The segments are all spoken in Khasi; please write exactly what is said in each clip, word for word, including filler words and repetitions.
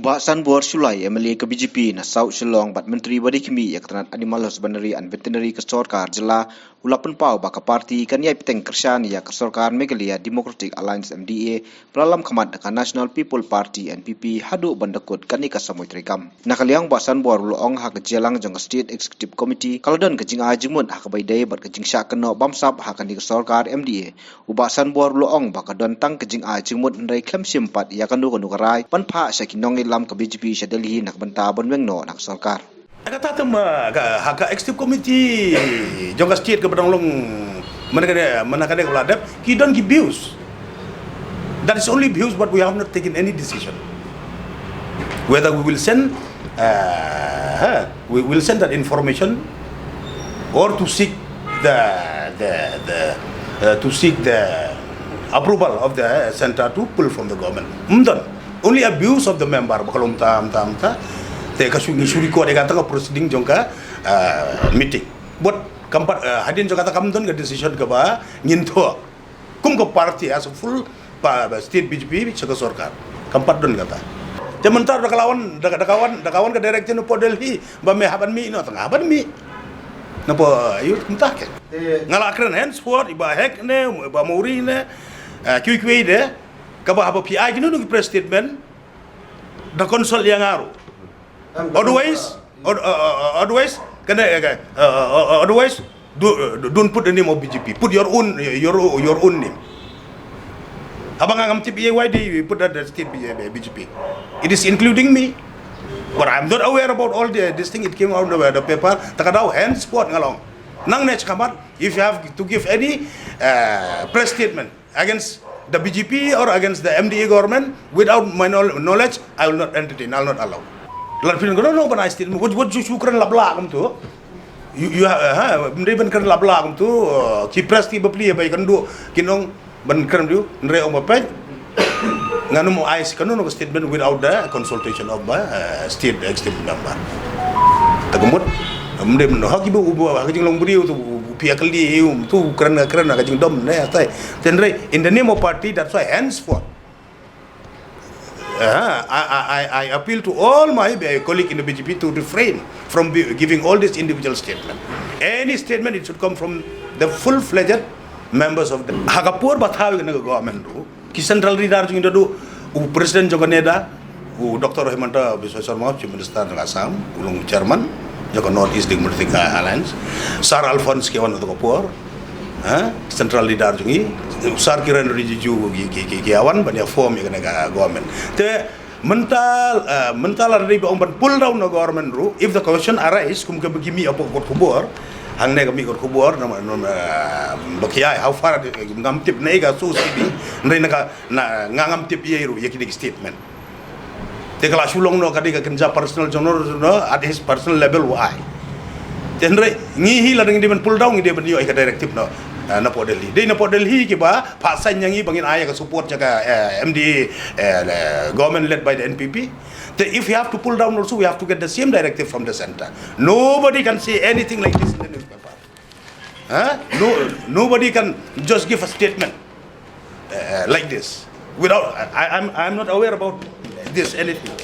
Bah Sanbor Shullai, M L A ka B J P na South Shillong bad Myntri ba dei khmih ïa ka tnat Animal Husbandry and Veterinary ka sorkar jylla, u la pynpaw ba ka party kan ïai bteng kyrshan ïa ka sorkar Meghalaya Democratic Alliance, M D A, ba la lam khmat da ka National People Party, N P P, haduh ban da kut kane ka samoi treikam. Na ka liang Bah Sanbor u la ong ha ka jingïalang jong ka State Executive Committee, ka la don ka jingai jingmut ha kaba ïadei bad ka jingshah kynnoh bamsap ha kane ka sorkar M D A. U Bah Sanbor u la ong ba ka don tang ka jingai jingmut, hynrei khlem shim pat ïa kano kano ka rai ban phah sha ki nongïalam ka B J P sha Delhi na ka bynta ban weng noh na ka sorkar. Kata te ma ka, ha ka executive committee jong ka state kaba dang long mynta ka dei, mynta ka dei ka la dep, ki don ki views. That is only views, but we have not taken any decision whether we will send, uh, we will send that information or to seek the, the, the, uh, to seek the approval of the center to pull from the government. Ym don. Only a views of the member ba ka long tam tam ta. Te ka shu, shu record ïa kata ka proceeding jong ka, uh, meeting. But kam pat, uh, hadien jong kata kam don ka decision kaba ngin thoh kum ka party as a full pa, pa state B J P sha ka sorkar. Kam pat don kata. Te mynta da ka la wan, da, da ka wan, da ka wan ka direction hapoh Delhi ba me hap ban mih noh, tang hap ban mih. Napoh, uh, ïa u kumta ke. Nga la kren henceforth, i Bah Hek ne, i Bah Mawrie ne, uh, kiwei kiwei de, kaba haba phi ai kino kino ki press statement, da consult ïa nga ruh. Otherwise, od-, uh, uh, uh, otherwise, kane, uh, uh, uh, uh, otherwise, do, uh, don't put the name of B J P. Put your own, your, your own name. Haba nga ngam tip ïa, why do you put that, that state B J P? It is including me. But I'm not aware about all the, this thing. It came out of the paper. Ta ka daw henceforth nga la ong. Nangne shakhmat, if you have to give any, uh, press statement against the B J P or against the M D A government, without my knowl-, knowledge, I will not entertain, I will not allow. Lada phin kren, no, no, ban ai statement. Wat, wat ju shu kren lap lap kumtu. You, you, uh, ha, ym dei ban kren lap lap kumtu, uh, ki press ki bapli ba ïakynduh, kin ong ban kren, hynrei ong ba peit. Ngan ym ai kano kano ka statement without the consultation of the, uh, state executive member. Ta ka mut, ym dei ban, ha ki ba u, u, ha ka jinglong briew tu, u, u, phi ïa kylli, u, tu kren, kren ha ka jingdom ne, atai. Hynrei, in the name of party, that's why henceforth, uh, I, I, I, I appeal to all my, uh, colleague in the B J P to refrain from be, giving all this individual statement. Any statement, it should come from the full-fledged members of the, ha ka por ba thaw ïa kane ka government ruh, ki central leader jong ngi da duh, u president jong ka NEDA, u Doctor Himanta Biswa Sarma, Chief Minister jong Assam, u long chairman jong ka North East Democratic Alliance, Sir Alphonse ki wan ha ka por, eh, central leader jong ngi, Sir Kiren Rijiju ki, ki, ki, ki wan ban ïa form ïa kane ka government. Te mynta, eh, mynta lada dei ba ong ban pull down na government ruh, if the question arise, kum ka ba ki mih hapoh kot khubor, hangne ka mih kot khubor, na, na, na, ba ki ai, how far, ngam tip ne ka su sidi, ne na ka, na, nga ngam tip ïa ruh, ïa ki dei ki statement. Te ka la shu long noh ka dei ka kynja personal jong no, no, at his personal level u ai. Te hynrei ngi hi lada ngi dei ban pull down, ngi dei ban ïoh ïa ka directive noh, eh, napoh Delhi. Dei napoh Delhi ki ba phah sign ïa ngi ba ngin ai ïa ka support jong ka, eh, M D A, eh, government led by the N P P. Te if we have to pull down also, we have to get the same directive from the center. Nobody can say anything like this in the newspaper. Huh? No, nobody can just give a statement, uh, like this without, I, I'm, I'm not aware about this anything.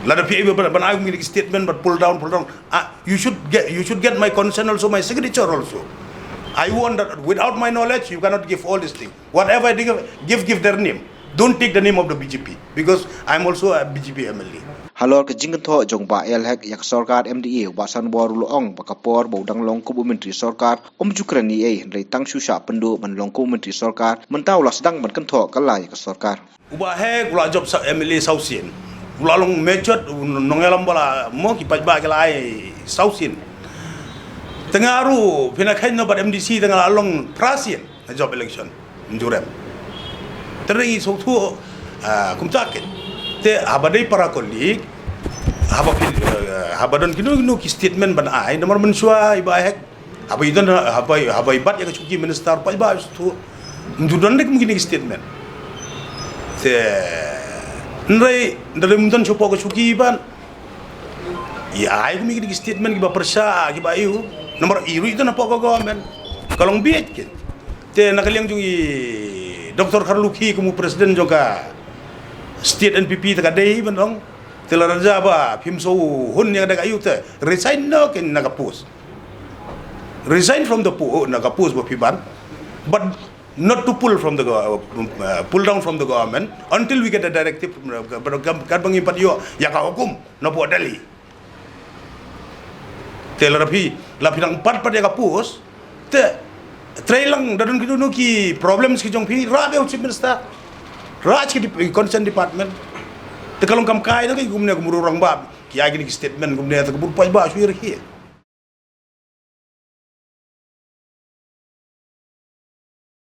Lada phi ïa ban, ban ai kum ki statement, but pull down, pull down. Ah, you should get, you should get my consent also, my signature also. I want that without my knowledge, you cannot give all this thing. Whatever they give, give, give their name. Don't take the name of the B J P, because I'm also a B J P M L A. Halor ka jingkynthoh jong Bah L Hek ïa ka sorkar M D A, Bah Sanbor u la ong ba ka por ba u dang long kum u myntri sorkar, um ju kren ei ei, hynrei tang shu shah pynduh ban long kum u myntri sorkar, mynta u la sdang ban kynthoh kylla ïa ka sorkar. U Bah Hek u la jop sa M L A saw sien. U la long mejot, u nongïalam ba la mo ki paidbah ki la ai saw sien. Te nga ruh phin ïa kheiñ noh bad M D C te nga la long phra sien. Jop election, ym ju rem. Te ngi sngewthuh, ah, kumta kin. Te haba dei para colleague, haba phi, eh, haba don kino kino ki statement ban ai, namar mynshuwa i Bah Hek, haba i don, haba, haba i bat ïa ka shuki minister, paidbah sngewthuh. Ym ju don de kum kine ki statement. Te hynrei ynda ym don shapoh ka shuki ban ïa ai kum kine ki statement kiba pyrshah kiba ïoh, namar i ruh i don hapoh ka government. Ka long bieit kin. Te na ka liang jong i Doctor Kharlukhi kum u president jong ka, State N P P te ka dei ban ong, te lada ba phim sngewhun ïa ka dak aïu te resign noh kein na ka post. Resign from the po-, na ka post ba phi ban, but not to pull from the go-, uh, pull down from the government until we get a directive from the, kat ba ngim pat ïoh ïa ka hukum na pdeng Delhi. Te lada phi, la phi nang pat pat ïa ka post, te trei lang, da don kino kino ki problems ki jong phi, rah beit ha u Chief Minister, rah sha ki dep-, concerned department. Te ka long kam kai na ki kumne, kum ruh rangbah ki ai kine ki statement kumne, te ka bun paidbah shuh ïa ki.